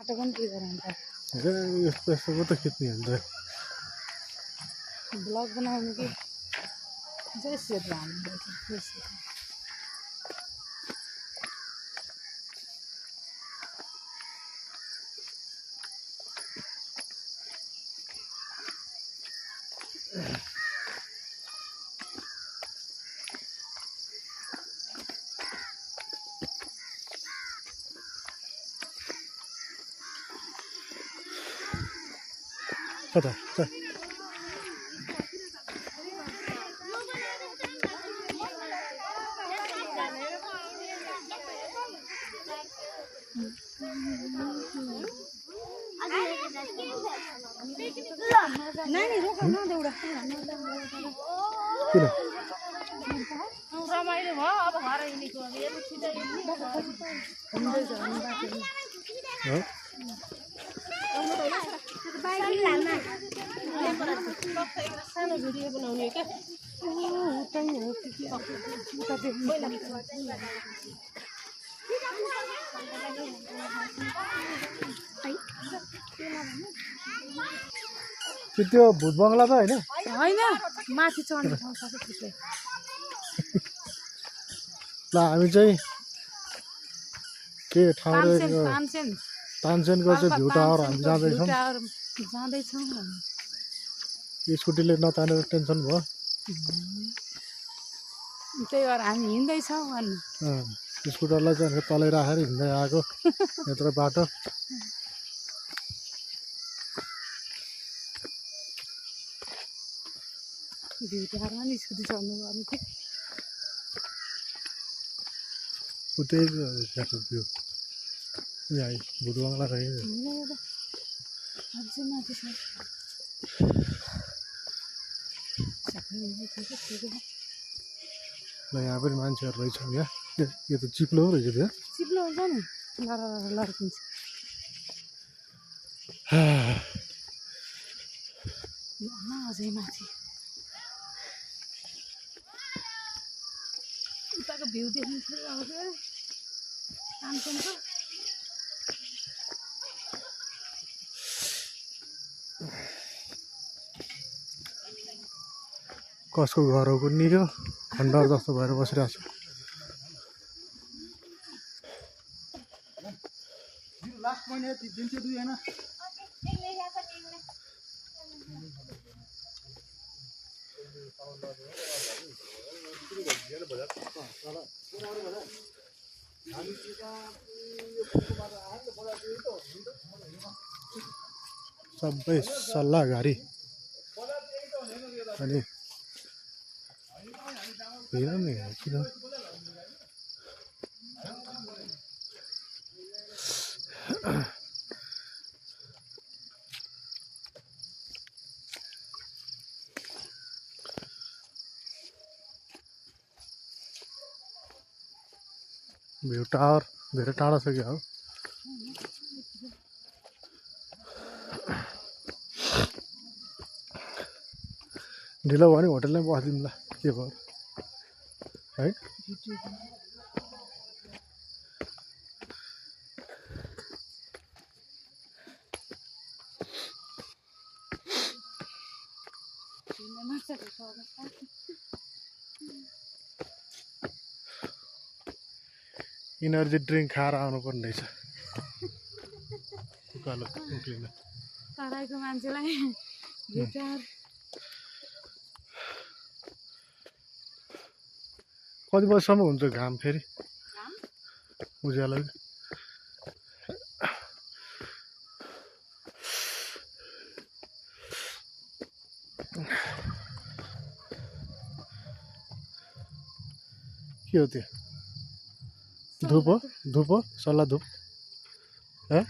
photo पनि के गरन्छ यस्तो यस्तो पो त खिच्ने हुन्छ ब्लग बनाउनु कि जसरी हाल्नुपर्छ त्यसरी कता नानी रोक न देउडा किन रमाइलो भयो अब घर हिँडेको अब हेर्नु छिटो सानो भिडियो बनाउने क्या त्यो भूत बङ्गला त होइन होइन माथि चढ्ने ठाउँ छ थुप्रै ल हामी चाहिँ के ठाउँ तानसेनको चाहिँ भ्यू टावर हामी जाँदैछौँ स्कुटीले नतानेर टेन्सन भयो त्यही भएर हामी हिँड्दैछौँ स्कुटरलाई चाहिँ तलै राखेर हिँड्दै आएको यत्रो बाटो भ्यू टावरमा नि स्कुटी चढ्नु पर्ने थियो उतै भ्यू यहाँ भूत बङ्गला रहेछ अझै माथि छ ल यहाँ पनि मान्छेहरू रहेछन् यहाँ यो त चिप्लो रहेछ त्यहाँ चिप्लो हुन्छ नि लड्किन्छ अझै माथि उताको भ्यू देख्नु थियो अब तानसेनको कसको घर हो कुन्नी हो खण्डर जस्तो भएर बसिरहेको छ लास्ट महिना दिन्छु दुई हैन सबै सल्लाहघारी अनि हेर नि किन भ्यू टावर धेरै टाढा छ क्या हो ढिलो भयो भने होटलमै बसिदिउँ ल के भयो है इनर्जी ड्रिङ्क खाएर आउनुपर्ने रहेछ उकालो उक्लिन तराईको मान्छेलाई गिटार कति बजीसम्म हुन्छ घाम फेरि उज्यालो के हो त्यो धूप हो धूप हो सल्लाह धूप है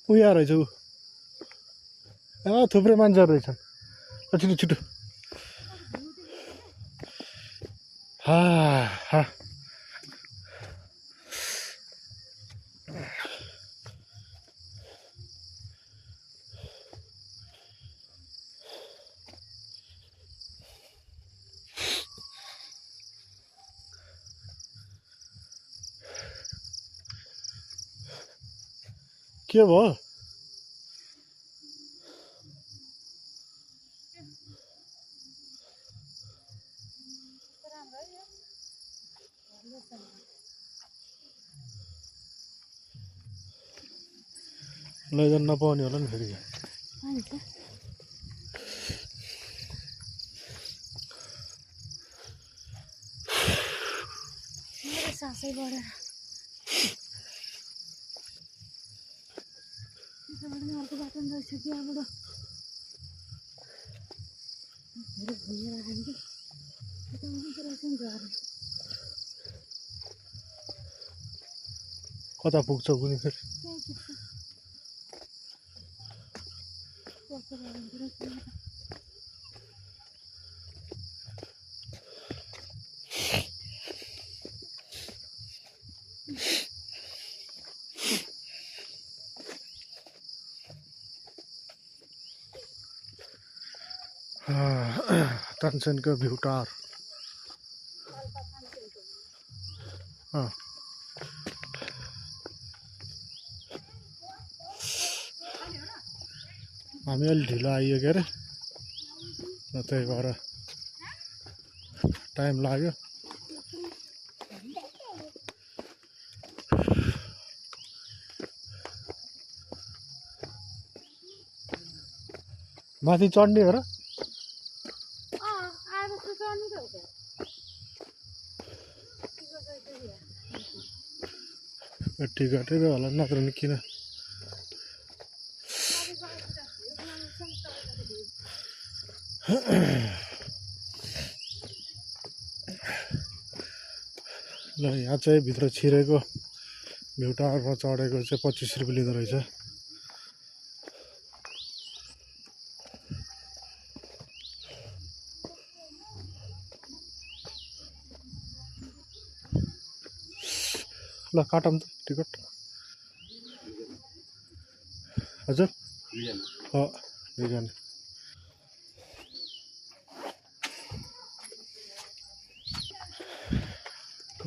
उहाँ रहेछ ऊ थुप्रै मान्छेहरू रहेछन् छिटो छिटो हा हा के भयो लैजान नपाउने होला नि फेरि सासै बढेर अर्को बाटो पनि रहेछ कि यहाँबाट घुमेर आयो कि यता रहेछ नि घर कता पुग्छ कुनी फेरि त्यहीँ पुग्छ कस्तो भयो तानसेनको भ्यू टावर हामी अलि ढिलो आइयो के अरे त्यही भएर टाइम लाग्यो माथि चढ्ने हो र टिकटै त होला नत्र नि किन ल यहाँ चाहिँ भित्र छिरेको भ्यू टावरमा चढेको चाहिँ 25 रुपियाँ लिँदो रहेछ ल काटौँ त टिकट हजुर दुईजना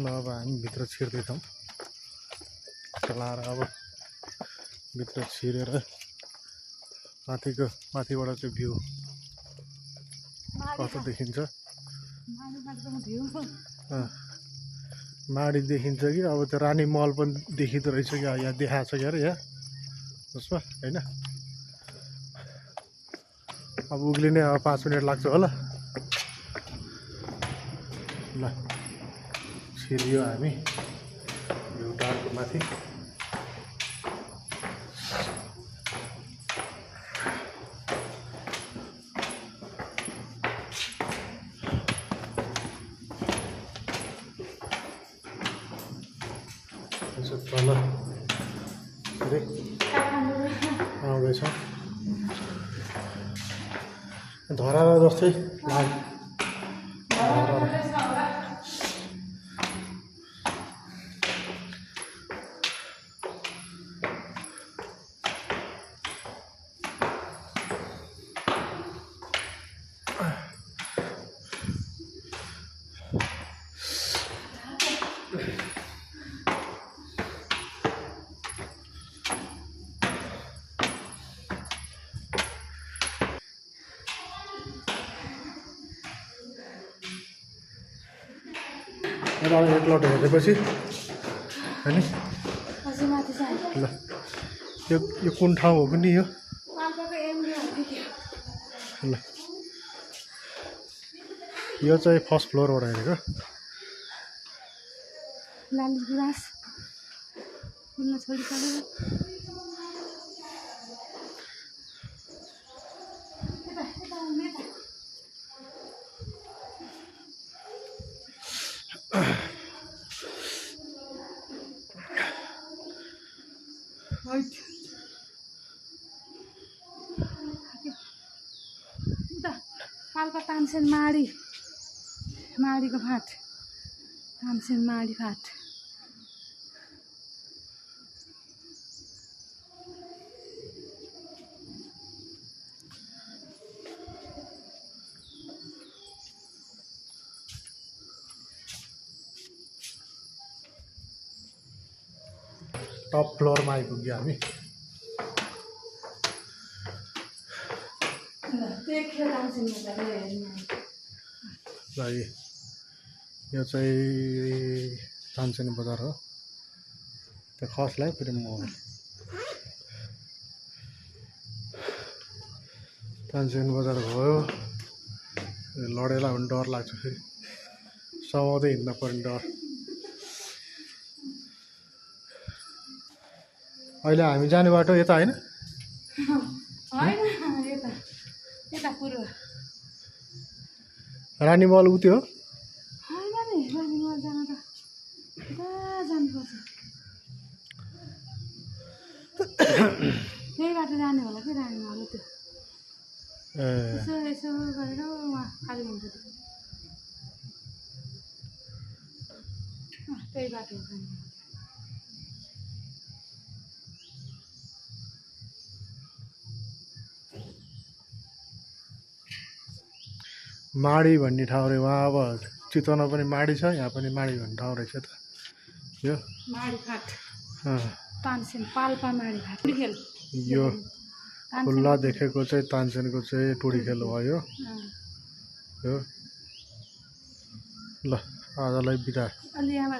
ल अब हामी भित्र छिर्दैछौँ चलाएर अब भित्र छिरेर माथिबाट चाहिँ भ्यू कस्तो देखिन्छ माडी देखिन्छ कि अब त्यो रानी महल पनि देखिँदो रहेछ कि यहाँ देखाएको छ कि अरे यहाँ जसमा होइन अब उक्लिने अब 5 मिनट लाग्छ होला ल छिरियो हामी भ्यू टावरको माथि तल आउँदैछ धरारा जस्तै लाग्यो यताबाट एकलट हेरेपछि होइन ल यो कुन ठाउँ हो पनि यो ल यो चाहिँ फर्स्ट फ्लोरबाट हेरेको लाली गुराँस फुल्न छोडिसकेको पाल्पा तानसेन माडीको फाँट तानसेन माडी फाँट टप फ्लोरमा आइपुग्यो हामी ल यो चाहिँ तानसेन बजार हो त्यो खसलाई फेरि म तानसेन बजार भयो लडेला भने डर लाग्छ फेरि समाउँदै हिँड्न पर्ने डर अहिले हामी जाने बाटो यता होइन यता पुरो रानीमहल उत्यो हो होइन नि रानीमहल जान त कता जानुपर्छ त्यही बाटो जाने होला कि रानीमहल त्यो यसो यसो गरेर उहाँ काली मन्दिर त्यही बाटो हो रानीमहल माडी भन्ने ठाउँ रे वहाँ अब चितवनमा पनि माडी छ यहाँ पनि माडी भन्ने ठाउँ रहेछ त यो माडी फाँट तानसेन पाल्पा माडी फाँट टुडीखेल यो खुल्ला देखेको चाहिँ तानसेनको चाहिँ टुडीखेल भयो यो ल आजलाई बिदा अलि यहाँ